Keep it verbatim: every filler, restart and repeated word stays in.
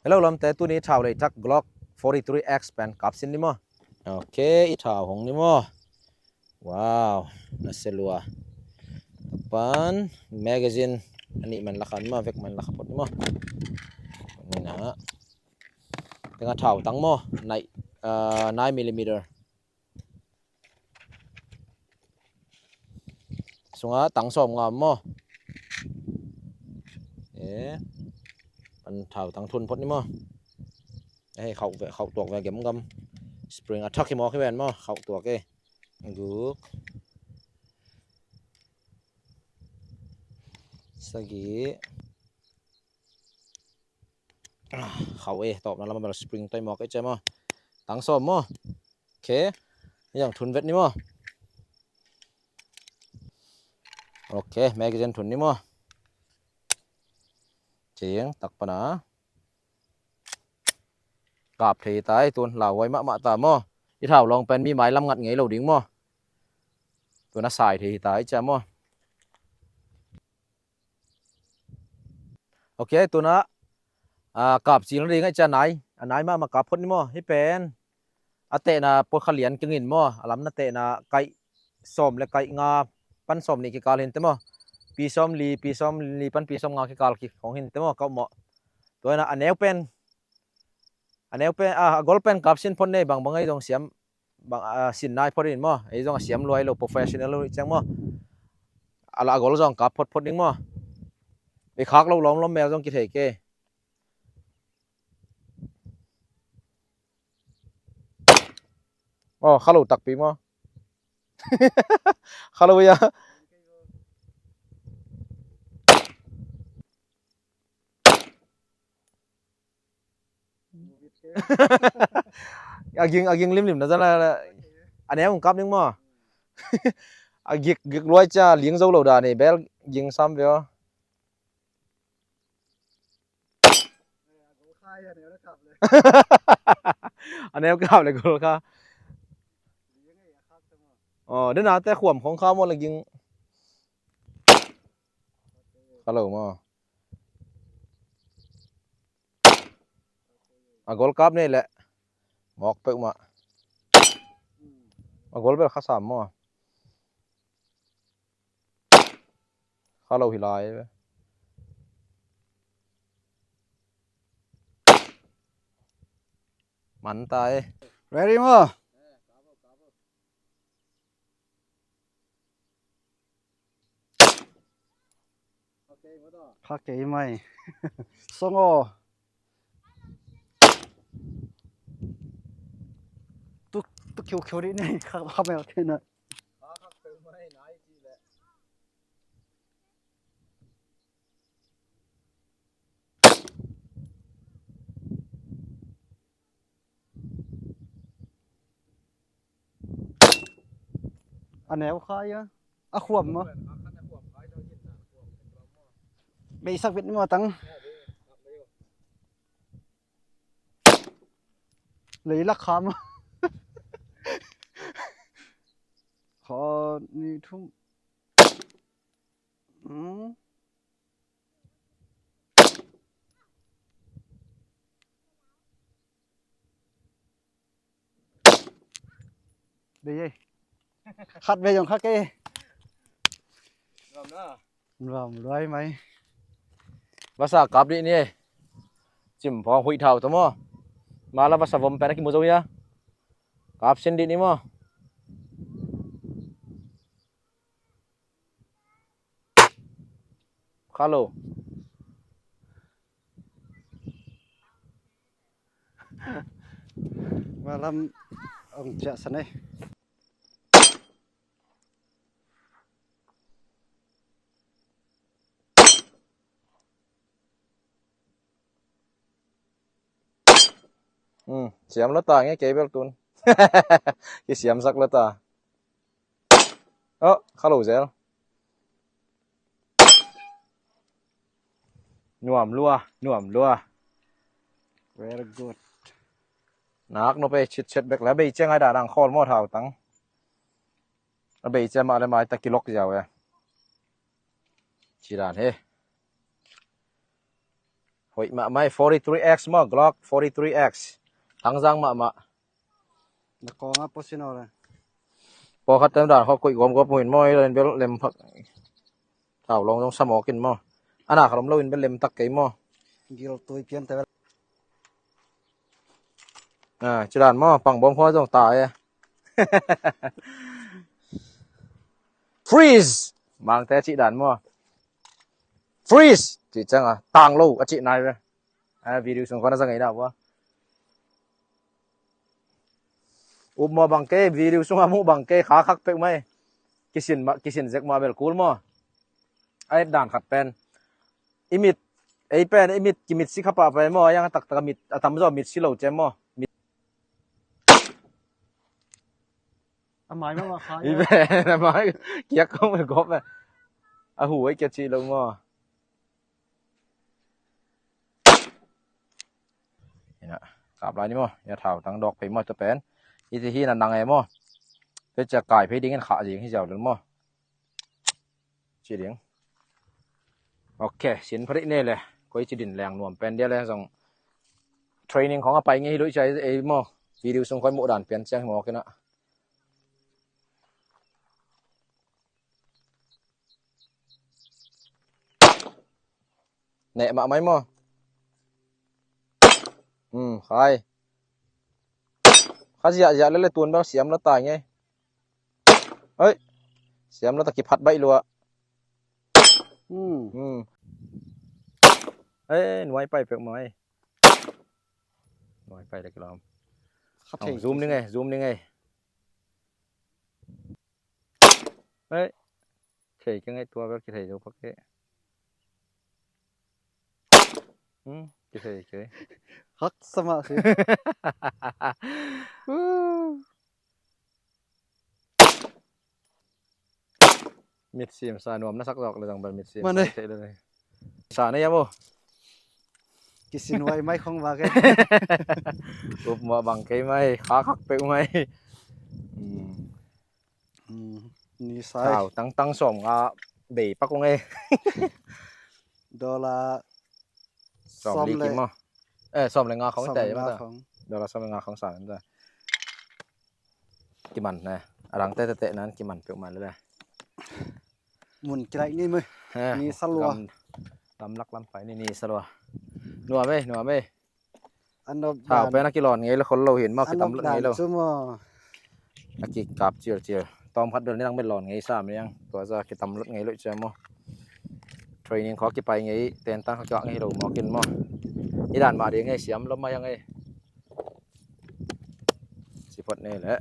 Hello lawmte, tuni thau lei thak Glock forty-three X pen kap sin ni maw. Ok, i thau hong ni maw. Wow, na se lua. Pan magazine a nih man la kha ni maw, vek man la kha phot ni maw. Ni na. Tenga thau tang maw, nai, ah, nine millimeter. Sunga tang sawm ngam maw. E, pan thau tang thun phot ni maw. E, khauh ve, khauh tuak ve gemgam. Spring a thak hi maw, khi ven maw, khauh tuak e. Guk. Sagih. Ah, khauh e, tawpna lam a bel spring tawi mawk e cia maw. Tang sawm maw. Ok. Yang thun vet ni maw. Ok, magazine thun ni maw. Ciang tak pana. Kap thei ta i tun, lauhuai mahmah ta maw. I thau lawng pen mi mai lam ngat ngei lo ding maw. Tuna sai thei ta i cia maw. Ok, tuna, ah, kap cil na ding a i cia nai, a nai mahmah kap phot ni maw. Hi pen a tehna pawlkhat lian kingin maw, a lam na tehna kaih sawm le kaih nga pan sawm nih kikal hinte maw. Pi sawm li, pi sawm li pan pi sawm nga kikal ki hong hinte maw, kauh maw. Tua ina a neu pen, a neu pen, a, a gol pen kap sin phot nei, bang bang ei zong siam, bang, a, sin nai phot in maw. Ei zong a siam luai lo, professional lo ciang maw. A la a gol zong kap phot phot ding maw. Ei khak lo lawm lawm mel zong kithei ke. Aw, kha lo takpi maw. Kha lo ia. A ging, a ging limlim na zala. A neu kap ding maw. A gik, gik luai cia ling zo lo dan i bel ging sam veo. A neu kap le gol kha. Aw, dena te khuam khong kha maw le ging. Kha lo maw. A gol kap nei le. Mawk peuh mah. A gol bel kha sam maw. Kha lo hi lai ve. Man ta e. Ready maw. Kha kei mai. Song aw. Tu, tu khiu khiu dih nei kha, kha mel kei na. A neu khai a, a khuam maw. Beisak bit ni maw tang. Lei lak kha maw. Kha ni thum. Hmm. Bei ei. Khat bei zong kha kei. Ram luai mai. Vasa kap dih ni ei. Cim phawng huih thau ta maw. Mala vasa vom pen a kimu zo hia. Kap sin dih ni maw. Kha lo. Malam ong ciah san ei. Hmm, siam lo ta nge kei bel tun. Kisiamsak lo ta. Oh, kha lo zel. Nuam lua, nuam lua. Very good. Nak no pe chit chet bek la bei cheng ai da nang khol mo thau tang. A bei cheng ma le mai ta kilok ziau e. Chi dan he. Hoih mahmah hi, forty-three X maw, Glock forty-three X. Tangzang mahmah. Na kawng a position aw le. Pawlkhat tem dan khawk koih gawmgawp uh in maw, hi lo in bel lem phak. Thau lawng zong sa mawk in maw. A na khat om lo in bel lem tak kei maw. Gil tui pian te bel. Ah, ci dan maw, pang bawm khua zong ta e. Freeze! Mangte ci dan maw. Freeze! Ci ciang a tang lo a ci nai ve. A, video sung khua na za ngei na bua. Up maw bang kei, video sung a muh bang kei, kha khak peuh mai. Kisin ma, kisin zek ma bel kul maw. A et dan khat pen. I mit, ei pen, i mit, kimit si kha pah pen maw, a yang a taktak a mit, a tamzaw mit si lo cem maw. Mit. A mai mah mah khai. I pen, a mai, kiak kong me gop e. A hu ei kia ci lo maw. Ina, kap lai ni maw. Ina thau tang dawk phei maw, tua pen. Iti hi na nang e maw. Tua cia kai phei dingin khah zing hi ziau lel maw. Ci ding. Ok, sin phadik ne le. Koi ci din leng nuam pen dia le zong. Training khong a pai ngei hi lo i cia ei maw. Video sung koi muh dan pian ciang hi maw kina. Neh mahmah hi maw. Hmm, khai. Kha ziahziah lele tun bel siam lo ta ngei. Oi. Siam lo ta kiphat baih lua. Hmm. Hmm. Eh, nuai pai pek mai. Nuai pai le kilawm. Kha thei. Zoom ni ngei, zoom ni ngei. Hei. Thei kei ngei tua bel kithei zo pak kei. Hmm, kithei kei. Hak sama si. Mitsim sa nuam na sak zawk le zang bel mitsim. Mane. Sa thei le. Sa na ya mo. Kisin huai mai khong ba kei. Up mah bang kei mai, kha khak peuh mai. Hmm. Hmm, ni sai. Thau tangtang sawm nga bei pak ung ei. Dollar sawm li kim maw. Eh, sawm le nga khong tei mata. Dollar sawm le nga khong sa mata. Kiman na. A rang tete nan kiman peuh man le. Mun kilai ni mai. Ni salua. Lam lak lam pai ni ni salua. Nuam ei, nuam ei. Thau pen a kilawn ngei lo khol lo hin maw, kitam lut ngei lo. A kikap cialcial. Tawm khat bel ni dang bel lawn ngei sam liang. Tua za kitam lut ngei lo cia maw. Training khua kipai ngei, tentang khua kiak ngei lo maw kin maw. I dan mah ding ngei siam lo mai a ngei. Sipot nei le.